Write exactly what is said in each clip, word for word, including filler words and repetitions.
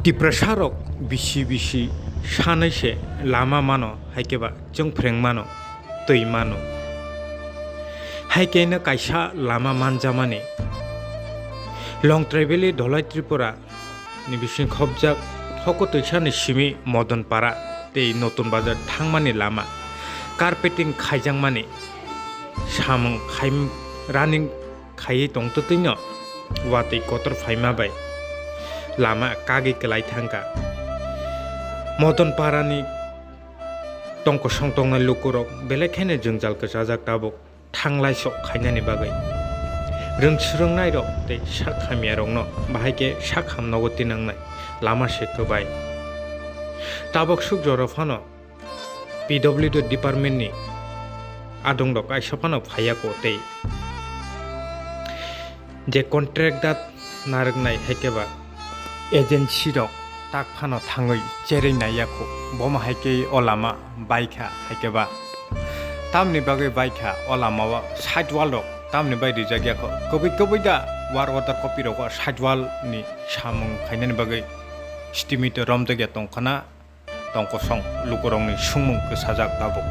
Tiprasa rok bisi bisi sanai se lama mano, hai khe ba chwngphreng mano, twi mano. Hai khe no kaisa lama manjamani. Longtrai Valley Dholai Tripura ni bising khobjak Hokotwisa ni simi Modon Para tei Notun Bazar thangmani lama carpeting khaijakmani samung khai running khaiwi tongtwtwino watwi kotor phaima bai lama kagwi kwlai thangkha. Modon Parani tongkosong tongnai lukurok belai kheno jwngjal kwchajak tabuk thanglai sok khainani bagwi. Rwng swrwngnairok tei sak hamyarokno bahai khe sak hamnogo tinangnai lama se kwbai. Tabuk suk jora phano P W D department ni adongrok kaisa phano phaiya ko tei je contractor narwknai hai khe ba agency rok tak phano thangwi cherwi naiya kho, bomo hai khe o lama baikha hai khe ba tamni bagwi baikha o lama o side wall rok tamni bai rijak ya kho, kwbwi kwbwi da war order copy rogo side wall ni samung khainani bagwi stimito romjak ya tongkhana. Tongkosong lukurokni sungmung kwsajak tabuk.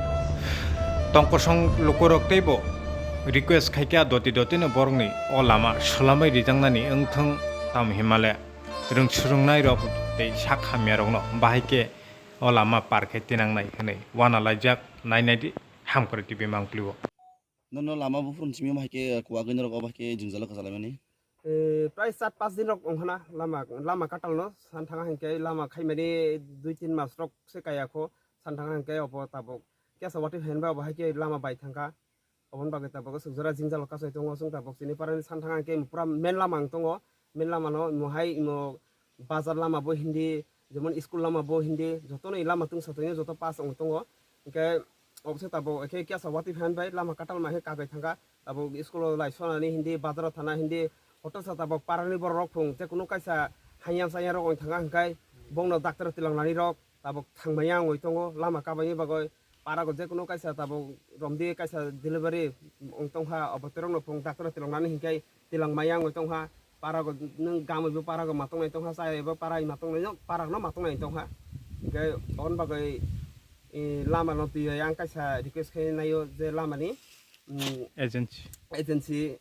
Tongkosong lukurok teibo request khaikha doti dotino borokni o lama swlamwi rijaknani wngthwng, tamo hinmale rwng swrwngnairok tei sak hamyarokno bahai khe o lama par khe tinangnai hwnwi wanalaijak. Nainaidi Hamkrai T V mangpli o. Nono lama buphuru simi omo hai khe kuwagwi norok obo hai khe jwngjalo kwchalaimani. Eh, prai chat pas din rok wngkhana lama, lama katal no san thanga hinkhe lama khaimani dui tin mas rok se kaya kho san thanga hinkhe obo tabuk kesa wati phainba obo hai khe lama bai thangkha. Oboni bagwi tabuk swk jora jwngjalo kachai tongo chwng tabuk chini parani san thanga hinkhe pura main lama wng tongo, main lama no imo hai imo bazar lama bo hindi, jemon school lama bo hindi, jotono lama tungsa tongwi joto pass wng tongo. Hinkhe obose tabuk khe kesa wati phan bai lama katal ma khe kagwi thangkha. Tabuk school o lai sonani hindi, bazar o thana hindi, hotel sa tabuk parani borok rok phung je kunu kaisa hayang sayang rok wng thangkha, hinkhe bongno doctor twlang nani rok tabuk thangmaya wngwi tongo lama kabaini bagwi. Para go je kunu kaisa tabuk romdi kaisa delivery wng tongkha, obo terok no phung doctor twlang nani hinkhe tilang maya wngwi tongkha, para go nwng gamwi bo para go ma tongnai tongkha, chaywi bo para ma tongnai, para no ma tongnai tongkha. Hinkhe oboni bagwi, eh, lama no twi yang kaisa request khai naio je lama ni, mm, agency, agency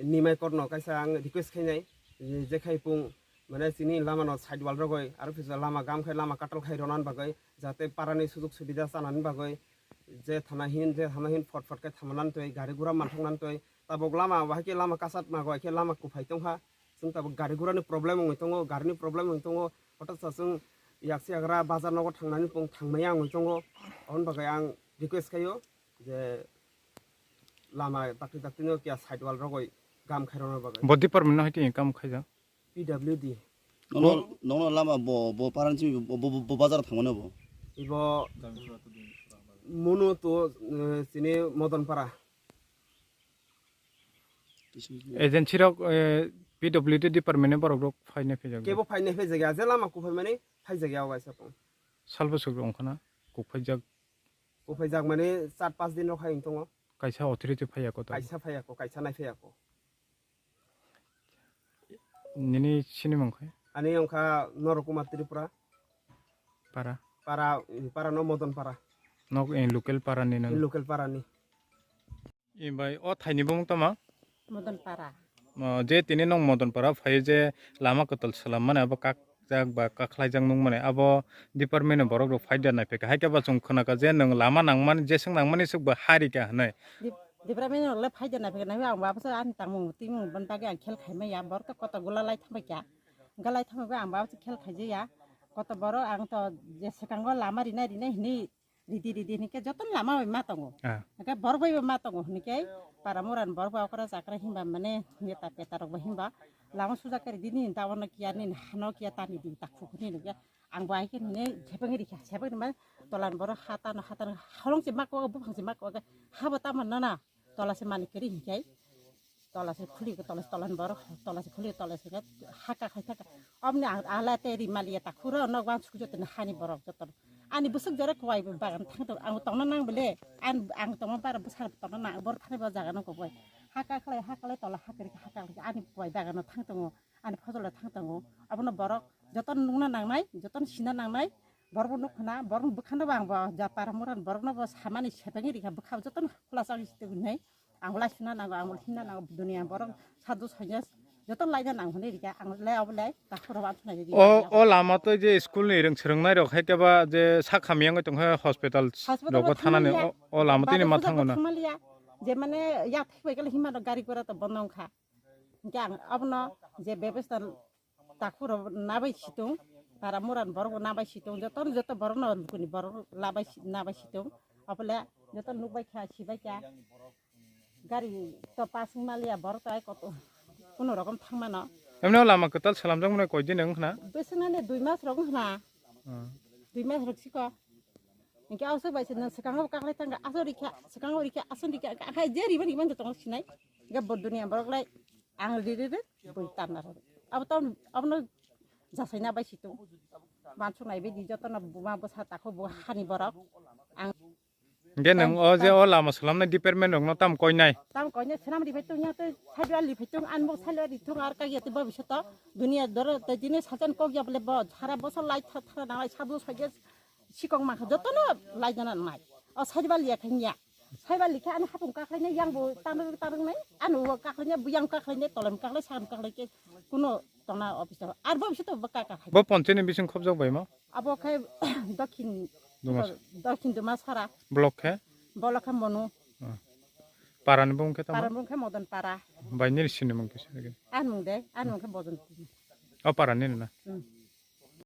ni mai kor no kaisa ang request khai nai, eh, je khai pung mane chini lama no side wall rogoi aro kisa lama gam khai lama katal khai ronan bagwi jate para ni sujug subida chanani bagwi je thana hin, je thana hin, phot phot khe thangna twi, gari gura manthokna twi. Tabuk lama, bahai khe lama kasat mago, hai khe lama kuphai tongkha. Chwng tabuk gari gura ni problem wngwi tongo, gari ni problem wngwi tongo. Hotok sa chwng yak se yagra bazar nogo thangnani pung thangmaya wngwi tongo. Aboni bagwi ang request khaio je lama dakti dakti no kiya side wall rogoi gam khairokna bagwi. Bo department no hai twi kam khaijak? P W D. Nono, nono lama bo, bo paran chimi bo, bo, bo, bo bazar thangmano bo. Ibo Munu to, eh, chini Modon Para. Agency rok, eh, P W D department ni borok rok phaina phejak. Kebo phaina phejak ya, je lama kuphai mani phaijak ya o kaisa tong. Salbo suk rok wngkhana kuk phaijak. Kuk phaijak mani char pas din rok hai wng tongo. Kaisa authority phaiya ko to. Kaisa phaiya ko, kaisa nai phaiya ko. Nini sinimung khai? Ani wngkha Noro Kumar Tripura. Para? Para, para no Modon Para. Nok, eh, local para ni no? Local para ni. Ibai o thaini bumung tama? Modon Para. O, je tini nong Modon Para phai je lama kwtal salam mane abo kak jak ba kakhlaijak nung mani abo department ni borok rok phaida nai phai kha. Hai khe ba chwng khna kha je nwng lama nang mani jeswk nang mani swk ba hari kha hinwi. Dep-, department ni rok le phaida nai phai kha, nai phai ang bo abo se ani tangmung twimung boni bagwi ang khel khai maya, borok to kotor gula lai thang bai kha. Hwnkhe lai thang bai ang bo abo se khel khai jaya. Kotor borok ang to je swkango lama rinai rinai hinwi ridi ridi hinkhe jotono lama bai ma tongo. Ah. Hinkhe borok bai bo ma tongo hinkhe para mura ni borok bai okra chakra hinba mane neta peta rok bai hinba lama suja khe ridi nini ta ono kiya nini hano kiya ta nidi ta khuk nini khe ang bo ai khe nini sepeng rikha sepeng rima tola ni borok ha tano ha tano holong se ma kok buphang se ma kok ha bo tamo nana tola se mani kari hinkhe tola se khuli, tola se, tola ni borok tola se khuli, tola se haka khai thaka. Omni ang ala te ri mali ya ta khuro nok wan sukjo tene hani borok joto. Ani busuk jore kwai bagan thang to ang tongna nang bele. An ang tongma bara busar tongna nang bor thani bo jaga no koboi. Haka khlai haka lai tola haka ri haka lai ani kwai bagan no thang tongo. Ani phojolo thang tongo. Abono borok Jotono nukna nangnai, jotono sina nangnai, borokbo nukha na, borokni bwkhano bo ang bo ja para muran borokno bo samani sepengwi rikha, bwkha jotono khula changwi si tongwi nai. Ang lai sina nango, ang lai himna nango, duniya borok sadhu sanya jotono laina nang hwnwi rikha, ang lai abo lai takhuk rok amsonai rikha. O, o lama twi je school ni rwng swrwngnai rok hai khe ba je sak hamya wngwi tongkha hospital. Hospital rogo bo thanani thangmaliya. O, o lama twi ni ma Bari thango na. Thangmaliya. Je mane yak thik bai kala himma gari gora to bondo wngkha. Hinkhe ang abono je bebesta takhuk rok nabai situng, para muran borok nabai situng, joto joto borok no lukuni borok labai si-, nabai situng. Apole joto nukbai kha, sibai kha. Gari to pass wng maliya, borok to ai koto kuno rokom thang mano. Emne o lama kwtal salamjak mwnai koi din wng khna? Bwswk nani dui mas rok wng khna. Hmm. Dui mas rok siko. Hinkhe aswk bai se nwng swkango kaklai thangkha, aswk rikha, swkango rikha, aswk rikha, akhai je riba rikmani tongo sinai. Hinkhe bo duniya borok lai ang riri ri bui tanna rw. Abo to abono jasaina bai situng. Mansuk nai bidi jotono buma bwsa takhuk bo hani borok. Ang Hinkhe nwng o je o lama salamnai department rokno tam koinai? Tam koinai swnam ribai tong ya tei saidual ribai tong, an bo saidual ri tong ar kagya tei bobisyoto duniya doro tei dini sajan kok ya bole bo sara bosor lai tha tha nanglai sadu saje sikok mangkha jotono lai jana nai. O saidual ya khanya. Saidual likha ani hapung kaklainai yang bo tanrung tanrung nai. Anu kaklainai buyang kaklainai tolem kaklai sagam kaklai ke kuno tona office ar bobisyoto bo kaka khai. Bo ponchini bising khobjak bai mo? Abo khe Dokhin Dumas. Dokhin Dumasara. Block khe? Block khe Monu. Hmm. Parani bung khe tamo? Parani bung khe Modon Para. Bai nini sini mung khe sini. Anung de, anung khe Bojon. O parani na? Hmm.